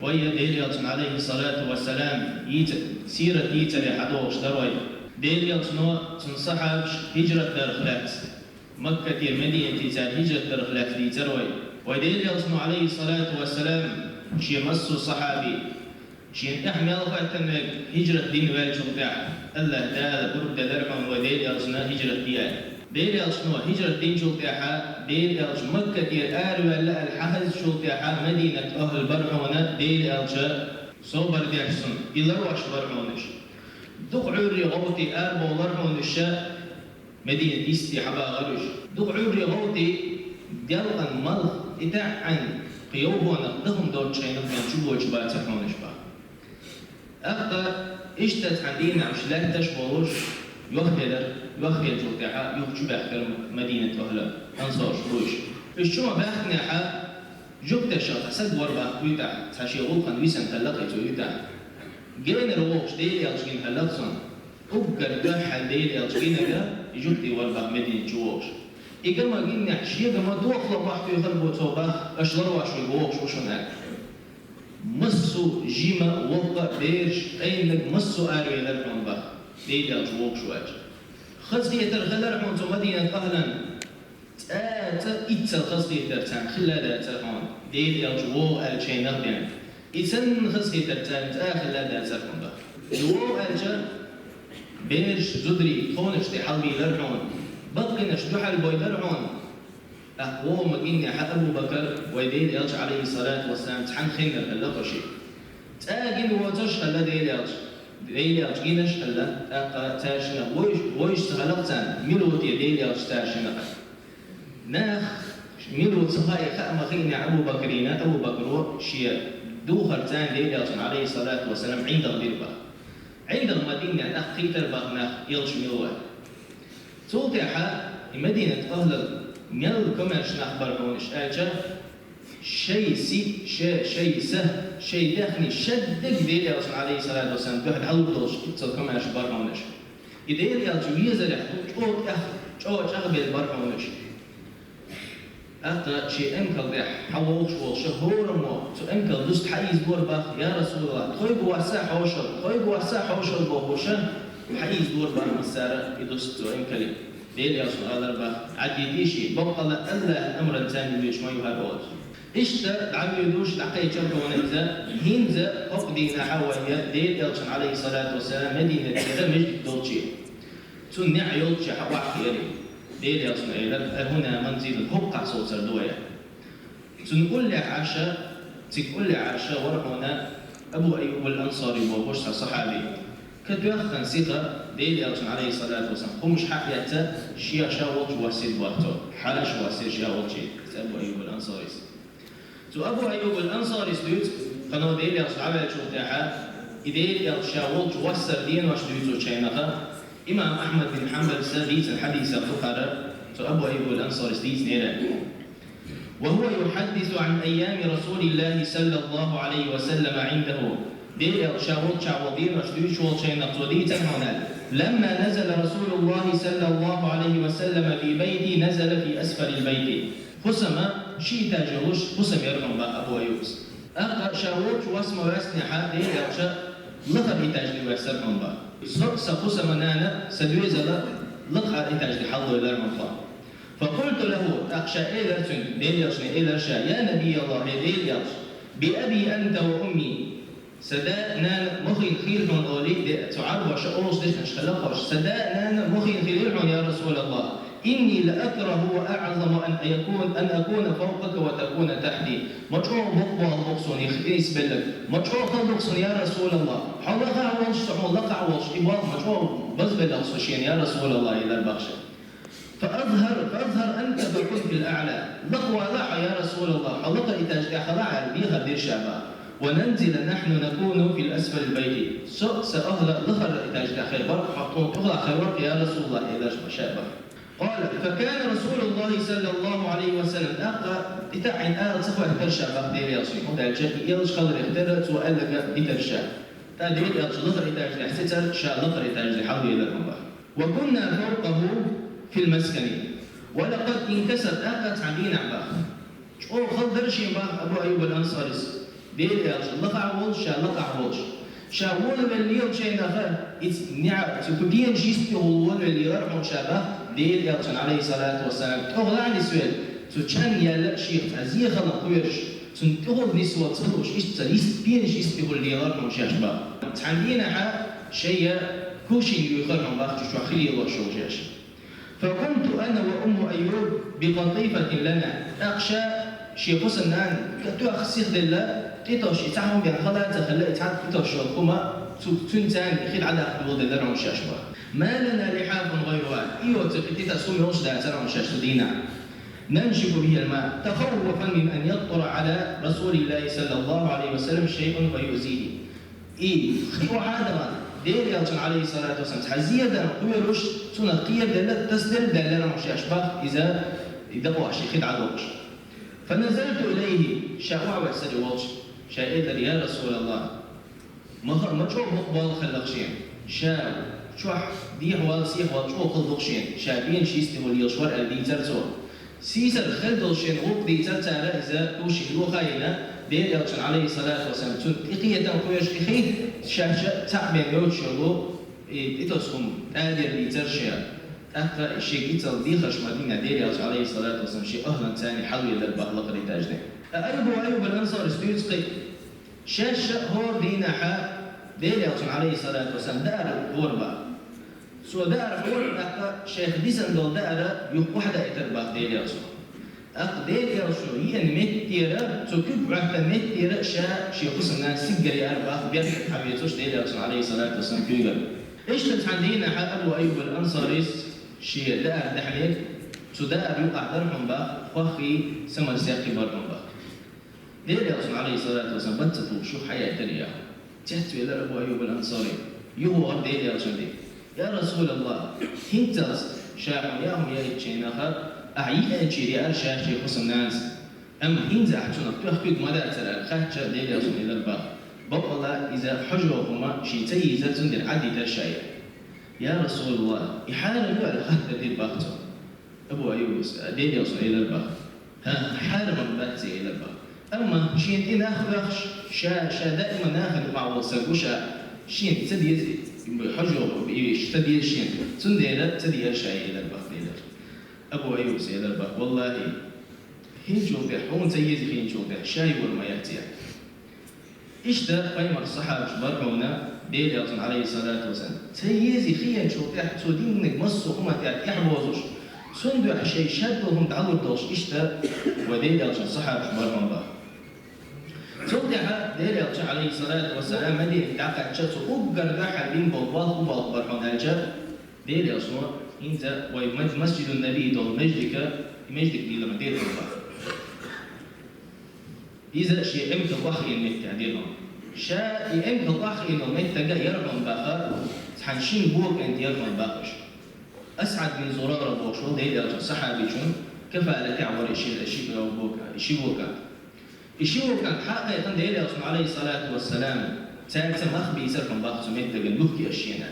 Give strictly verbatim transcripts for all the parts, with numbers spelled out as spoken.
Вай Делан Элчан, Ӏалайхи ссалату вассалам, йийца-, сират йийцаре хьадогӀуш дар вай. Делан Элчано, цун сахьабаша хӀижрат дарах лаьцна, Маккатера Мадинате цара хӀижрат дарах лаьцна дийцар вай. Вай Делан Элчано, Ӏалайхи ссалату вассалам, шен массо а сахьаби, шена тӀехьа мел хеттарг хӀижрат дина ваьллачул тӀехьа, АллахӀ Дала бурд делар хьуна вай Делан Элчано хӀижрат де аьлла. Делан Элчано хӀижрат динчул тӀехьа, Делан Элча Маккатера араваьлла аьлла хьахезачул тӀехьа, Мадинат ахӀл бар хьуна Делан Элча собар деш цунна, и ларвеш бар хьуна уьш. Дукха Ӏуьйрре гӀовтте арабовлар хьуна уьш, Мадинат йисте хьабагӀар уьш. Дукха Ӏуьйрре гӀовтте, делкъан малх, и тӀаьхьен кхы йовхонах даха доцучу хенахь бен чубоьдуш бацар хьуна уьш бах. ТӀаккха иштта цхьана дийнахь уьш лаьтташ а болуш, йохъелира, йохъелчул тӀаьхьа юха чубаьхкира Мадинат ахӀл, ансараш бу уьш. Уьш чу ма баьхкинехь, жуьгташах цхьа саг вара бах куьйтахь, цхьа шен гӀуллакхана висина хилла-кх и цу куьйтахь. Генара вогӀуш Делан Элча гина хилла-кх цунна. Уггар дуьххьара Делан Элча гинарг и жуьгти вара бах Мадинат чу вогӀуш. И га ма гиннехь, шега ма дохало мохь туьйхира бу цо бах, аша ларвеш верг вогӀуш ву шуна аьлла. Массо а жима, воккха а, бераш, къайнаниг массо а аравелира хьуна бах Делан Элча вогӀуш ву аьлча. Хазахетар хилира хьуна цу Мадинат ахӀлан. ЦӀа, цӀа иццал хазахетар царна хилла дацара хьуна, Делан Элча вогӀу аьллачу хенахь бен. И санна хазахетар царна цӀа хилла дацара хьуна бах. И вогӀу аьлча, бераш, зударий тхонаш тӀе хьалабийлира хьуна, баккхийнаш дуьхьал бойдира хьуна. ТӀаккха вогӀу ма гиннехь Абу Бакр, вай Делан Элча, Ӏалайхи ссалату вассалам, цхьаьна хиннар хилла-кх шен. ЦӀа гина воцурш хилла Делан Элча, Делан Элча гинарш хилла, тӀаккха цаьршиннах вовш-, вовшашца хилла-кх царна, мила ву те Делан Элча цаьршиннах. Нах мила ву ца хаьа, хаа ма хиънехь Абу Бакрина, Абу Бакро шен духар царна Делан Элчана, Ӏалайхи ссалату вассалам, ӀиндагӀ дира бах. ӀиндагӀ ма диннехь, тӀаккха кхийтира бах нах, Элча мила ву аьлла. Цул тӀаьхьа и Мадинат ахӀлал мел комаьрша нах бара хьуна уьш аьлча, шайн сий, шай, шайн са, шайн даьхни шадерг Делан Элчана, Ӏалайхи ссалату вассалам, дуьхьа дӀалур долуш иццал комаьрша бара хьуна уьш. И Делан Элча везарехь чӀогӀа тӀех-, чӀогӀа чӀагӀбелла бара хьуна уьш. ТӀаккха шен эмкал тӀехь хьавогӀуш волуш хӀораммо цу эмкал дуста хьаийзадора бах: «Я Расулаллах, тхоьга васса хьошалла, тхоьга васса хьошалла», — бохуша, хьаийзадора бах массара и дуста цу эмкале. Делан Элчано алара бах: «Ӏаддитий шен, боккъала АллахӀан амранца ца вуьйш ма ю хӀара оцу». Иштта дӀавуьйлуш, дӀакхечира хьуна иза, хӀинца хӀокху дийнахьа вай Делан Элчана, Ӏалайхи ссалату вассалам, Мадинатера междиг долчу. Цунна неӀ йолччехь охьахиира. Делан Элчано элира: «Ай хӀуна манзилун, хӀокхахь соцур ду вай». Цунна уллехь Ӏаша, цига уллехь Ӏаша вара хьуна Абу Айюб ал-Ансари бохуш цхьа сахьаби. Катоьхна сиха Делан Элчана, Ӏалайхи ссалату вассалам, хӀумаш хьаэца, шех ша волчу воссийта бах цо. Хьалаш воссийра ша волчу, иза Абу Айюб ал-Ансарис. Цу Абу Айюб ал-Ансарис дуьйцу, кхано Делан Элча дӀаваьллачул тӀаьхьа, и Делан Элча ша волчу воссар денош дуьйцучу хенахь, имам Ахьмад бин Хьанбалса дийцина хьадисах ду хӀара, цу Абу Айюб ал-Ансарис дийцинера. وهو يحدث عن أيام رسول الله صلى الله عليه وسلم عنده. Делан Элча ша волчохь волу денош дуьйцуш волчу хенахь цо дийцина хьуна: «لما نزل رسول الله صلى الله عليه وسلم في بيتي نزل في أسفل البيت». ХӀусама ши этаж йолуш хӀусам яра хьуна бах Абу Айюбас. ТӀаккха ша волчу вас ма ваьснехь, Делан Элча лахара этаж тӀе ваьссара хьуна бах. Со а, сан хӀусам а, нана а, сан доьзал а лакхара этаж тӀе хьалдойлира хьуна тхо. فقلت له, тӀаккха ша элира цуьнга, Делан Элчане элира ша: «يا نبي الله, хӀей Делан Элча, بأبي أنت وأمي». Сан да а, нана а мохийна хуьлийла хьуна олий, де, цу Ӏарбоша олуш дешнаш хилла кхуш. Сан да а, нана а мохийна хуьлийла хьуна, я Расулаллах. «إني لأكره وأعظم أن يكون، أن أكون فوقك وتكون تحتي». Ма чӀогӀа боккха болх бу-кх суна и хи-, и исбелларг. Ма чӀогӀа хала ду-кх суна, я Расулаллах, хьо лахахь волуш, со хьуна лакхахь волуш, и болх ма чӀогӀа базбелла-кх со шена, я Расулаллах, элира бах ша. «فأظهر، فاظهر أنت فكن في الأعلى». Лакхавала хьо, я Расулаллах, хьо лакхара этаж тӀехь хила аьлла, дехар дира ша бах. «وننزل نحن نكون في الأسفل البيت». Со а, сан ахӀла лахара этаж тӀехь хир бара, хьо тхуна тӀехула хир вара-кх, я Расулаллах, элира ша бах. قال: فكان رسول الله صلى الله عليه وسلم. ТӀаккха и таӀийна ала ца хӀоьттира ша бах Делан Элчане, хӀунда аьлча и Элча хиларх терра цо аьлларг дитира ша. ТӀаккха Делан Элча лахара этаж тӀехь сецара, ша лакхара этаж тӀе хьалвелира хьуна бах. «وكنا فوقه في المسكن ولقد انكسر». ТӀаккха цхьана дийнахь бах. ЧӀогӀа хала дара шена бах Абу Айюб ал-Ансарис. Дела аьлча лакхахь волуш, ша лакхахь волуш. Ша волавелла лелачу хенахь, иза неӀ, цу пенаш йисте волавелла лелара хьуна ша бах, Дела аьлча, Ӏалайхи салату вассалам, тӀехула а нисвелла, цу чан яьлла а шех цхьа зехалан кхоьруш, цунна тӀехула нисвала ца лууш, иштта ца йист-, пенаш йисте волавелла лелара хьуна шаьш бах. Цхьана дийнахьа шайя кувшин юьйхира хьуна бах, чу чохь хи лелош йолу шаьш. فقمت أنا وأم أيوب بقطيفة لنا. ТӀаккха ша шен хӀусамнана тоьхна сихделла, тӀетосуш и цхьа хӀума бен хала а ца хилла, и цхьа тӀетосуш йолу хӀума цу, цуьнан царна хи дӀадаккха доладеллара хьуна шаьш бах. ما لنا لحاف غيرها. И йоцу кхин тӀетаса хӀума йолуш дацара хьуна шаьш цу дийнахь. ننشف به الماء تخوفا من أن يطرأ على رسول الله صلى الله عليه وسلم شيء فيؤذيه. И хи охьа а дахана, Дела аьлча, Ӏалайхи салату вассалам, цхьа зедан кхоьруш, цунах кхераделла, тасаделла даьллара хьуна шаьш бах, иза и дакъош, и хи дӀадоккхуш. فنزلت إليه, ша охьаваьссира и волчу, ша элира: «Я Расулаллах, ма ха-, ма чӀогӀа бакъ болх хилла-кх шена, ша чохь дехьавала, сехьавала чӀогӀа хала ду-кх шена, ша пенаш йисте волавелла лелаш вара», — аьлла дийцара цо. Сийсара хала долуш шена гӀуллакх дийцара цара, иза кувшин лоха а йина, Дела аьлча, Ӏалайхи салату вассалам, цунна тӀекхетам кхоьруш и хи, шаьш цхьаъ бен йоцуш йолу, и тӀетосу хӀума тӀадер дийцара шен. ТӀаккха шен кицалла дехарш ма дина, Дела аьлча, Ӏалайхи салату вассалам, шен ахӀланца царна хьалавелира бах лакхара этажде. Абу Айюб ал-Ансарис дуьйцу кхин: шаьш а хӀора дийнахьа Дела аьлча, Ӏалайхи салату вассалам, даар хьора бах. Цо даар хьора, тӀаккха шайх дисина долу даар юха охьадаийтира бах Дела аьлча. ТӀаккха Дела аьлча йиъна меттера, цу куьг Ӏоьттина меттера ша шен хӀусамнана сиггара яра бах, бертахь хьавецаш Дела аьлча, Ӏалайхи салату вассалам, куьйгара. Иштта цхьана дийнахьа Абу Айюб ал-Ансарис шен даар даьхьнера, цу даар юкъахь дара хьуна бах, хоххий, самар сехкий бара хьуна бах. Дела аьлча, Ӏалайхи салату вассалам, бац ца тухуш юха хьаяийтира яхь. Цецвелира Абу Айюб ал-Ансари. Юха вахара Дела аьлча де: «Я Расулаллах, хӀинццалц ша хьуна яа хӀума яийтинчу хенахь, ахь йиъначуьра яра ша шен хӀусамнанас. Амма хӀинца ахь цунах тоьхна куьг ма дацара», — аьлла хаьттича, Дела аьлча элира бах: «Бакъалла, иза хьожа хӀума шена ца йийзара, цундела Ӏаддитара ша и». «Я Расулаллах, и хьарам ю?» — аьлла хаттар дира бах цо. Абу Айюбас, Дела аьлча элира бах: «ХӀан, хьарам дац», — элира бах. «Амма шена тӀе нах оьхуш, ша, ша даима нахана юкъахь волу стаг ву ша, шена ца деза, хьожа йолу вешан ца деза шена, цундела ца дезара ша», — элира бах Дела аьлча. Абу Айюбас элира бах: «Валлахи, хӀинцул тӀаьхьа, хьуна ца еза хӀинцул тӀаьхьа, ша юур ма яц», — аьлла. Иштта пайхамаран сахьабаш бара хьуна, Дела аьлча, Ӏалайхи салату вассалам, ца еза хиъначул тӀаьхьа цо динниг массо а хӀуманна тӀехь тӀаьхьабозуш, цунна дуьхьа шайн шадолу хӀума дӀалур долуш, иштта вай Дела аьлча сахьабаш бара хьуна бах. Цул тӀаьхьа Дела аьлча, Ӏалайхи салату вассалам, Мадинате дӀакхаьчча, цо уггар дуьххьара бина болу болх хӀун болх бара хьуна аьлча, Дела аьлча, хӀинца вай мас-, Масжидун-Наби долу междика, и междик дилар дира хьуна бах. Иза шен эмкал охьахиъна меттехь дира хьуна. Ша и эмкал охьахиъна меттиг яра хьуна баха, цхьана шина бокъонца яра хьуна баха уьш. Асъад бин Зурара бохуш волу Дела аьлча сахьабичун кафалатехь вара и ши, ши бокъонца, и ши бокъонца. И ши бокъонца хьа а кхайкхина Дела аьлча, Ӏалайхи салату вассалам, цаьрца мах бийцара хьуна баха цу меттиган, юхкий аш шена.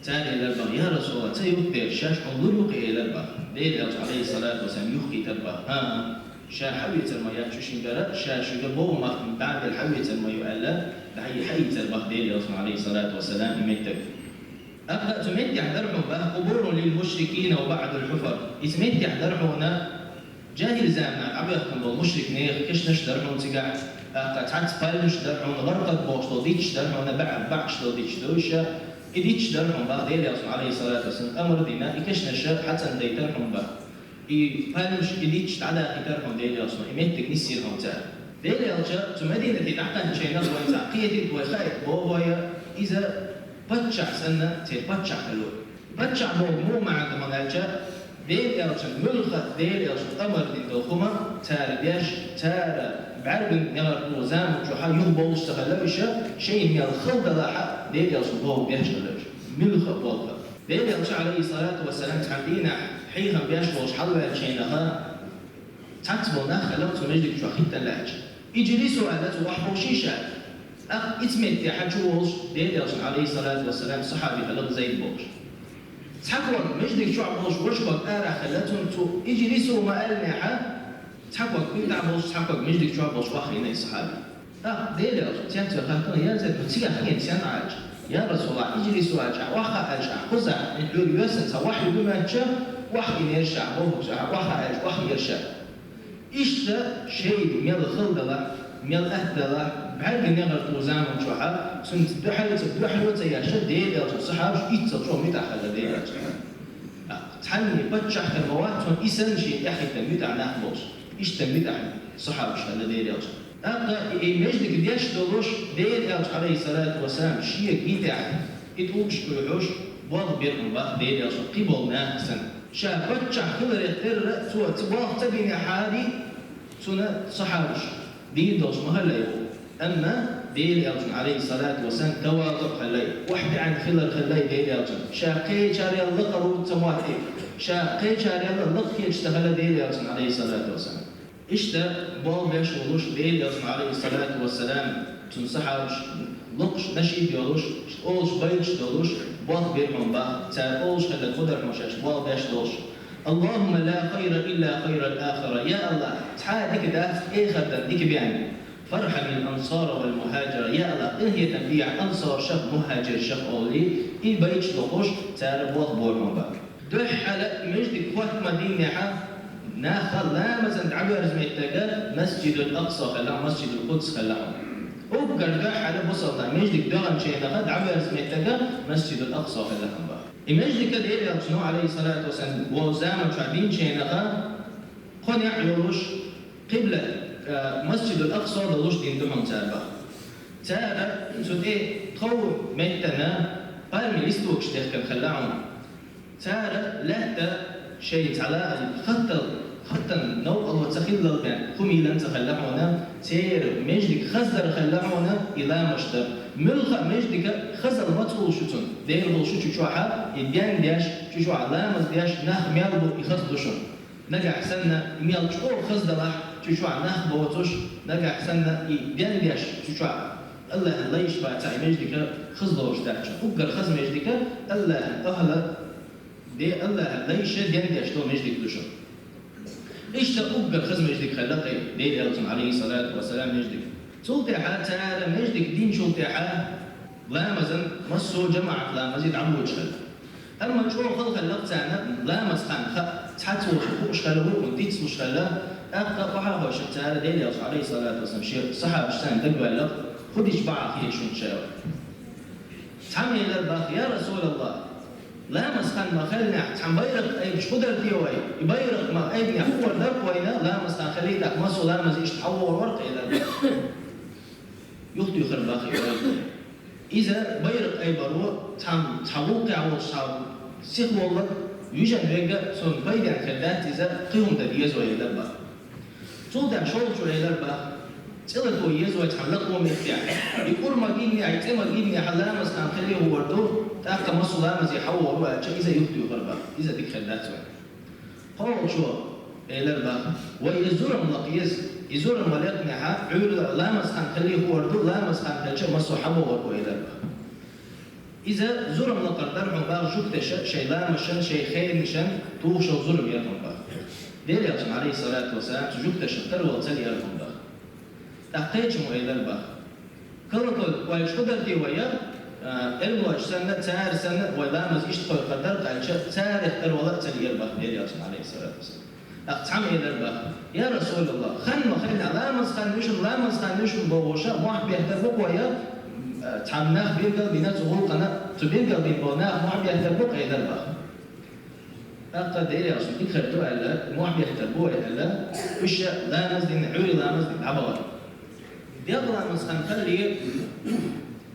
Цара элира баха: «Я Расулаллах, ца юхкера, шаьш хьуна лур ю-кх», — элира баха. Дела аьлча, Ӏалайхи салату вассалам, юхкийтира баха. «ХӀан-хӀа, ша хьавецар ма яц шу шингара, ша шуьга богӀу махкана дӀа а делла хьавецар ма ю», — аьлла, дӀа-, хьаийцира баха Дела аьлча, Ӏалайхи салату вассалам, и меттиг. ТӀаккха цу меттехь дара хьуна баха: «قبور للمشركين وبعض الحفر». Иза меттехь дара хьуна, жаьхӀил заманахь дӀабоьхкина болу мушрик нехан кешнаш дара хьуна цигахь, тӀаккха цхьацца пальмаш дара хьуна, гӀаркъад бохуш долу дитташ дара хьуна, баӀ-, баӀаш долу дитташ ду иша, и дитташ дара хьуна баха, Дела аьлча, Ӏалайхи салату вассалам, амар дина, и кешнаш хьацӀандайтара хьуна баха. И пальмаш, и дитташ дӀадахийтара хьуна Дела аьлча, и меттиг нисйира хьуна цара. Дела аьлча, цу Мадинате дӀакхаьчча хенахь вайн цхьа кхетийта вай хаийта боху вай, иза паччахь санна, церан паччахь хилла ву. Паччахь боху муха маьӀна ду хьуна аьлча, Дела аьлча, муьлхха а Дела аьлча амар дина долу хӀума цара деш, цара бӀаьрган негӀархо заман чохь юхабовлуш ца хилла иша, шайна мел хала далахь а Дела аьлча боху деш хилла иша. Муьлхха а болх. Дела аьлча, Ӏалайхи салату вассалам, цхьана дийнахь хьехам беш волуш хьалаваьллачу хенахь, цхьацца болу нах хилла цу междиг чохь хӀиттана лаьтташ. «اجلسوا», — аьлла, цо охьаховшийша. ТӀаккха иза меттехь чу волуш, Дела аьлча, Ӏалайхи салату вассалам, сахьаби хилла Зайд бохуш. Цхьа ког междиг чохь болуш, ваша ког арахь хилла, цунна цо «اجلسوا» ма аьллинехь, цхьа ког куьйгахь болуш, цхьа ког междиг чохь болуш охьахиъна и сахьаби. ТӀаккха Делан элчано цецваь хаьттад: «Я Зайд, хьо цигахь хьо сен Ӏа?» аьлча, «Я Расулаллах, иджлису», аьлча, «Ӏа охьа», аьлча, «Ӏа кхузахь, хьоьга йоьссина цхьа вахьйу ду моьттуш, охьа и нерш охьа бохуш, охьа охьа», аьлча, охьа ерш. Иштта шайга мел хала далахь, мел атта далахь, бӀаьрга негӀар тӀера заман чохь, цунца дуьхьал ца, дуьхьал ца еш, Делан элчан сахьабаш иццал чӀогӀа муьтӀахь хилла Делан элчанна. Цхьанне паччахь хир ма вац цунна, и санна шена тӀаьхьахӀиттина муьтӀахь нах болуш. Иштта муьтӀахь сахьабаш хилла Делан элчанна. ТӀаккха и, и маьждиг деш долуш, Делан элча, Ӏалайхиссалату вассалам, шега йитехь, и тӀулгаш кхуьйхьуш, болх бира хьуна бах Делан элчано, кхин болу нах санна. Ша паччахь хиларех терра, цо ца болх ца бинехьара, цунна сахьабаш дийр долуш ма хилла. Амма Делан элчанна, Ӏалайхиссалату вассалам, тавазуъ хилла, охьатаьӀна хилар хилла Делан элчанна. Ша кхечарел лакхара ца моттий, ша кхечарел лакха кхеташ ца хилла Делан элчанна, Ӏалайхиссалату вассалам. Иштта болх беш волуш, Делан элчанна, Ӏалайхиссалату вассалам, цунна сахьабаш локхуш, нашид йолуш, олуш байташ долуш, болх бира хьуна бах, цара олуш хилла кху дара хьуна шаьш болх беш долуш. «اللهم لا خير إلا خير الآخرة». Я АллахӀ, цхьа а дика дац эхарт дика бен. «فارحم الأنصار والمهاجرة». Я АллахӀ, къинхетам бехьа ансаршах, мухӀажиршах олий, и байташ локхуш, цара болх бора хьуна бах. Дуьххьал маьждиг хӀотта ма дийнехь, нах ламазна дӀабоьрзу меттиг Масджидул Акъса хилла, Масджидул Къудс хилла хьуна. Уггар дуьххьал бусалба маьждиг доьгӀначу хенахь дӀабоьрзу меттиг Масджидул Акъса хилла хьуна бах. И маьждиг Делан элчано, Ӏалайхиссалату вассалам, волу заман чохь динчу хенахь кхо неӀ йолуш, къибла, а, Масджидул Акъса долуш дина ду хьуна цара бах. Цара цу тӀе тхов меттана пальми листокаш дехкина хилла хьуна. Цара лаьтта шайн цхьа лаам хаттал, хаттан новкъарло ца хиллал бен, хӀума йиллина ца хилла хьуна, церан маьждиг хаздар хилла хьуна и ламазаш дар. Муьлхха а маьждиг хазалла ма ца хуьлу шуна, Делан гӀуллакх шу чу чохь, и ден деш, чу чохь ламаз деш, нах мел бу, и хаза ду шуна. Нагахь санна, и мел чӀогӀа хаза далахь, чу чохь нах боцуш, нагахь санна, и ден деш, чу чохь АллахӀан лайш бацахь, и маьждиг хаза долуш дац. Уггар хаза маьждиг АллахӀан ахӀла, де АллахӀан лайша ден деш долу маьждиг ду шуна. Иштта уггар хаза маьждиг хилла кхин, Делан элчанна, Ӏалайхиссалату вассалам, маьждиг. Цул тӀаьхьа цара маьждиг динчул тӀаьхьа ламазан массо а жамаӀат ламазе дӀабоьдуш хилла. Амма чӀогӀа хала хилла царна ламаз хан хаа, цхьацца волчу хууш хилла, хӀуъа дицлуш хилла, тӀаккха охьахевшира цара Делан элча, Ӏалайхиссалату вассалам, шен сахьабаш санна дагаваьлла, хӀун дича бакъахьа хета шуна шайх. Цхьамма элира бах: «Я Расулаллах, ламаз хан ма хиллехь, цхьана байракх айбаш хӀун дара те вай? И байракх ма айбинехь хӀун вар дара вайна, ламаз хан хиллехь, тӀаккха массо а ламаз иштта хьалавогӀур вара-кх», элира бах. Юхатуьйхира бах и байракх. Иза байракх айбаро цхьа, цхьа гӀуллакхехь волчу цхьа сиха волларг вижина верг, цунна пайдехь хир дац иза, кхин хӀума дан деза вай, элира бах. Цул тӀаьхьа шолгӀачо элира бах: «ЦӀе лато еза вай цхьана лакхо меттехь. И кӀур ма гиннехь, и цӀе ма гиннехь, ламаз хан хиллехь хӀун вар ду, тӀаккха массо а ламазе хьалавогӀур ву», аьлча, иза юхатуьйхира бах. Иза дика хир дац вай. КхоалгӀачо элира бах: «Вай и зурам лакха еза. И зурам ма лекхнехь, Ӏуьйра ламаз хан хиллехь хӀун вар ду, ламаз хан хилча массо а хьалавогӀур ву», элира бах. Иза зурам лакхара дара хьуна бах жуьгташа шайн ламазашна, шайн хенашна тухуш йолу зурам яра хьуна бах. Делан элчанна, Ӏалайхиссалату вассалам, цу жуьгташна тарвала ца лаьара хьуна бах. ТӀаккха кхечамо элира бах: «Калакол вайша хӀун дара те вай, а, эрмалойша санна, цара санна вай ламаз иштта кхойкхур дара-кх», аьлча, царех тарвала а ца лаьара бах Делан элчанна, Ӏалайхиссалату вассалам. ТӀаккха цхьамма элира бах: «Я Расулаллах, хан ма хиллехь, ламаз хан ю шуна, ламаз хан ю шуна бохуша, мохь беттар бу-кх вай, а, цхьамма нах билгал бина цу гӀуллакхана, цу билгал бина болу нах мохь беттар бу-кх», элира бах. ТӀаккха Делан элчано дика хир ду аьлла, мохь беттар бу вай аьлла, уьш ламаз дина, Ӏуьйра ламаз дина дӀабахара. ДегӀ ламаз хан хиллехь,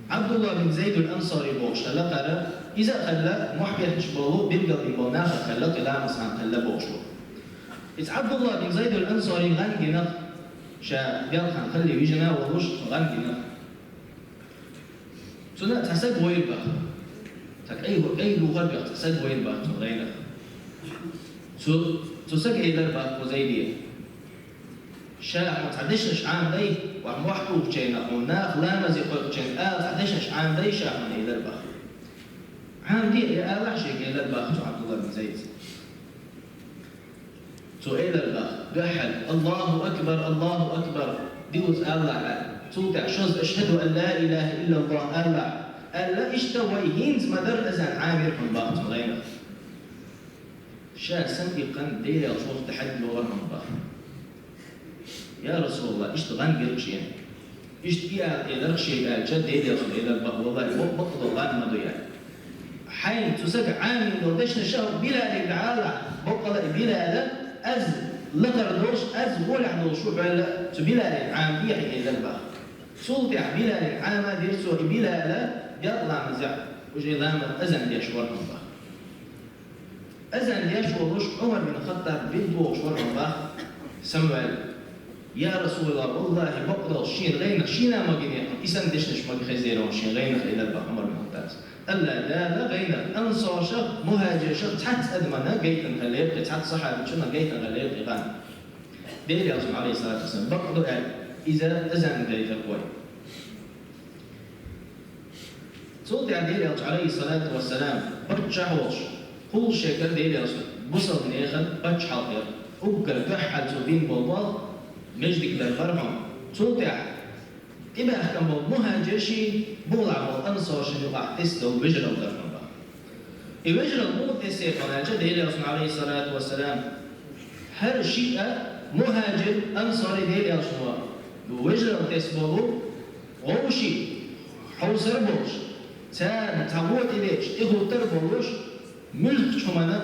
Ӏабдулла бин Зайд ал-Ансари бохуш хилла кхара, иза а хилла, мохь бетташ болу, билгал бина болу нахах хилла, кхин ламаз хан хилла бохуш бу. Иза Ӏабдулла бин Зайд ал-Ансари гӀан гина, ша дегӀ хан хиллехь вижина волуш гӀан гина. Цунна цхьа саг вайра бах. Цхьа кӀай, кӀай духар бех цхьа саг вайра бах цунна гӀайна. Цу, цу сага элира бах кху Зайде: «Ша хьуна цхьа дешнаш Ӏамадай, ваха мохь тухучу хенахь, хьуна наха ламазе кхойкхучу хенахь ала цхьа дешнаш Ӏамадай ша хьуна», элира бах. «Ӏамаде, я алахь шега», элира бах цу Ӏабдулла бин Зайдас. Цо элира бах дуьххьара: «Аллаху акбар, Аллаху акбар, дивза алахь», аьлла. Цул тӀехьа шозза: «Ашхаду ан ла илаха иллаллах», — аьлла. Аьлла, иштта вай хӀинца ма дарра азан Ӏамийра хьуна бах цу гӀайнах. Ша санна иккхана Делан Элча вахта хьаьдда вахара хьуна бах. «Я Расулаллах, иштта гӀан гира шена. Иштта и ала элира шена», — аьлча, Делан Элчано элира бах: «Валлахи, бакъ-, бакъдолу гӀан ма ду», — аьлла. Хьайна цу сага Ӏамийна долу дешнаш а Билале дӀаала, баккъала и Билала, аз лакхара долуш, аз гӀолехь долуш ву хьо аьлла, цу Билале Ӏамадехьа элира бах. Цул тӀехьа Билале Ӏама дира цо, и Билала делкъа ламазехь, уже ламаз азан деш вара хьуна бах. Азан деш волуш, Ӏумар бин Хаттаб билггал вогӀуш вара хьуна бах, самаваьлла. «Я Расулаллах, валлахи, бакъдолуш шена гӀайнах шена а магийна, и санна дешнаш мага хездера шена гӀайнах», — элира бах Ӏумар бин Хаттабас. Аллах Дала гӀайнах ансаршах, мухӀажиршах цхьацца адамна гайтина хиллера, цхьацца сахьабичунна гайтина хиллера и гӀан. Делан Элчано, Ӏалайхиссалату вассалам, бакъ ду аьлла, иза азан гайтира вай. Цул тӀаьхьа Делан Элча, Ӏалайхиссалату вассалам, паччахь волуш, кхуллушехь Делан Элча бусалба нехан паччахьалкх яра. Уггар дуьххьара цо бина болу болх междиг дар бара хьуна. Цул тӀаьхьа тӀебаьхкина болу мухӀажирший, бухахь болу ансарший юкъахь тесна долу вежаралла дар хьуна бах. И вежаралла муха тесира хьуна аьлча, Делан Элчано, Ӏалайхиссалату вассалам, хӀара шиъ а мухӀажир, ансари Делан Элчано вежаралла тесна болу вовшийн хьовсур болуш, царна цхьа вон тӀедеъча тӀехӀуттур болуш, муьлххачу хӀуманна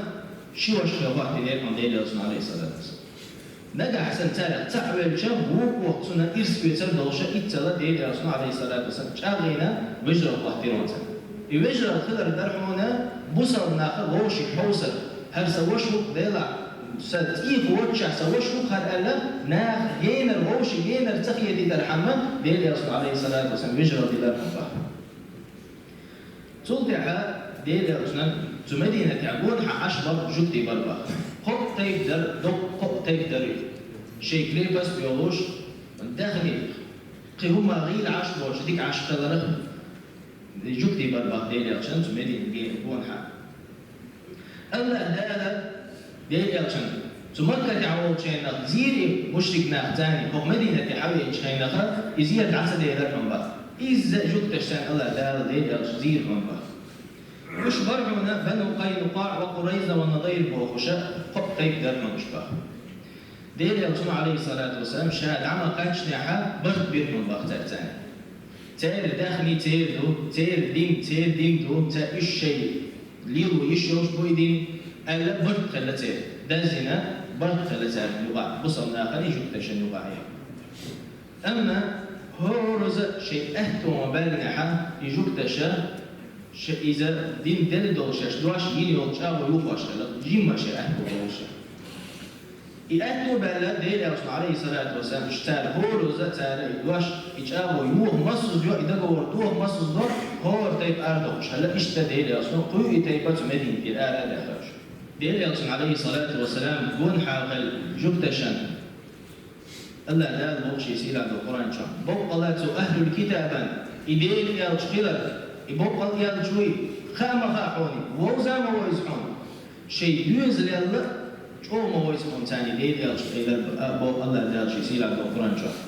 ши ваша хилла хӀоттийнера хьуна Делан Элчано, Ӏалайхиссалату вассалам. Нагахь санна царех цхьаъ велча, вукхо цунна ирс оьцур долуш, иццала Делан Элчано, Ӏалайхиссалату вассалам, чӀагӀйина вежаралла хӀоттийра хьуна царна. И вежаралла хилар дара хьуна бусалба наха вовшийн хьовсур. ХӀара сан ваша ву-кх, Делахь, сан цӀийх воццушехь сан ваша ву-кх хӀара аьлла, наха генара, вовшийн генара ца хетийтархьама, Делан Элчано, Ӏалайхиссалату вассалам, вежаралла дилира хьуна бах. Цул тӀаьхьа Делан Элчанан цу Мединатехь гонахьа Ӏаш болу жуьгтий бара бах. Кхо тайпа дара, доккха кхо тайпа дара. Шайн крепость йолуш, даьхни, кхин хӀумма гӀийла Ӏаш болуш, дика Ӏаш хиларх, жуьгтий бара бах Делан Элчанан цу Мединатехь гонахьа. Аллах Дала Делан Элчанна цу Маккатехь волчу хенахь зийра и мушрик нах царна, хӀокху Мединате хьавеъчу хенахь и зийра дӀа ца делира хьуна бах. Изза жуьгташ царна Аллах Дала Делан Элча зийра хьуна бах. Уьш бара хьуна Бану Къайнукъаъ ва Къурайза ва Надир бохуш, кхо тайпа дара хьуна уьш бах. Делан Элчано, Ӏалайхиссалату вассалам, ша дӀа ма кхаьчнехь, барт бира хьуна бах цаьрца. Церан даьхни церан ду, церан дин церан дин ду, цара уьш шайн лело йиш йолуш бу и дин, аьлла, барт хилла церан. Даьззина барт хилла церан юкъахь, бусалба нахана и жуьгташна юкъахь. Амма хӀораза шайн аьтто ма баьллинехь, и жуьгташа ша иза дин делла долуш шаьш дош йина йолу чӀагӀо юхош хилла, жимма шайн аьтто болуш. И аьтто баьлла Делан Элчано, Ӏалайхиссалату вассалам, уьш цара хӀораза цара и дош, и чӀагӀо юха массаза йо, и договор доха массаза до, хӀора тайпа арадоккхуш хилла, иштта Делан Элчано кхуьу и тайпа цу Мединатера ара а даьхна уьш. Делан Элчано, Ӏалайхиссалату вассалам, гонахьа хилла жуьгташна Аллах Дала боху шен сийлахь долу Къуръан чохь: «Боккъала цу ахьлул китабан, и Делан Элча хилар, и боккъал Элча вуй, хаа ма хаьа хьуна, вовза а ма вовза хьуна, шайн доьзалел а чӀогӀа ма вовза хьуна царна Делан Элча хилар», — боху Аллах Дала шен сийлахь долу Къуръан чохь.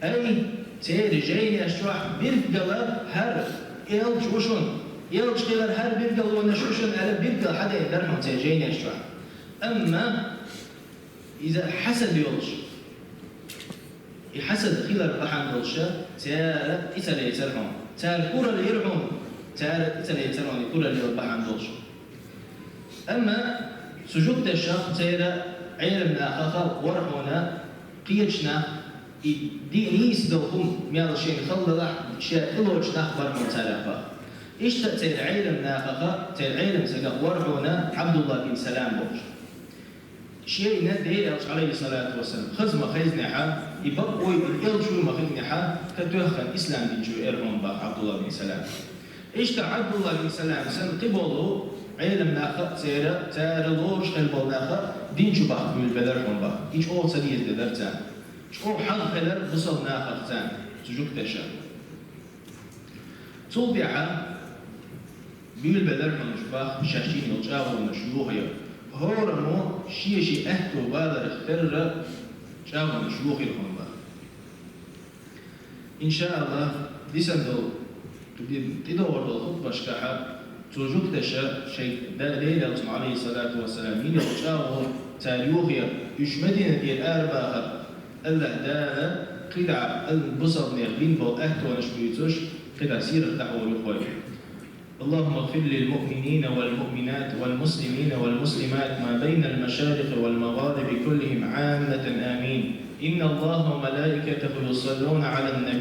Ай, церан жайнеш чохь билггала хӀара Элча ву шуна, Элча хилар хӀара билгалонаш ю шуна аьлла, билггала хьадайна дара хьуна церан жайнеш чохь. Амма иза хьасад йолуш, и хьасад хилар бахьана долуш, цара тӀе ца лецара хьуна. Цара куралла йира хьуна, цара тӀе ца лецара хьуна, и куралла йила бахьана долуш. Амма цу жуьгташах, церан Ӏеламнахах вара хьуна кхечу нах, и ди-, нийса долу хӀума мел шайна хала далахь, шен тӀелоцу нах бара хьуна царех бах. Иштта церан Ӏеламнахах, церан Ӏелам стагах вара хьуна Ӏабдулла бин Салам бохуш. Шайна Делан Элча, Ӏалайхиссалату вассалам, хаза ма хезнехь, и бакъ вуй, и Элча вуй ма хиънехь, ца тоьхна ислам дин чу веара хьуна бах Ӏабдулла бин Салам. Иштта Ӏабдулла бин Салам санна кхин болу Ӏеламнаха а церан, цара лоруш хилла болу нах а дин чу бахка буьйлабелира хьуна бах. И чӀогӀа ца деза де дара царна. ЧӀогӀа хьагӀ хилира бусалба нахах царна, цу жуьгташа. Цул тӀаьхьа буьйлабелира хьуна уьш бах шаьш йина йолу чӀагӀонаш йохайо. ХӀораммо шен-шен аьтто баларх терра чӀагӀонаш йохийра хьуна бах. Иншааллах, дисандолу, тӀедогӀурдолу хутбашкахьа цу жуьгташа шайн Дела элчанна, Ӏалайхиссалату вассалам, йина йолу чӀагӀо цара йохаяр, уьш Мадинатера арабахар, Аллах Дала кхидӀа бусалбанех бина болу аьттонаш буьйцуш, кхидӀа сирах дӀахьур ю-кх вай. اللهم اغفر للمؤمنين والمؤمنات والمسلمين والمسلمات ما بين المشارق والمغارب كلهم عامة، آمين. إن الله وملائكته يصلون على النبي.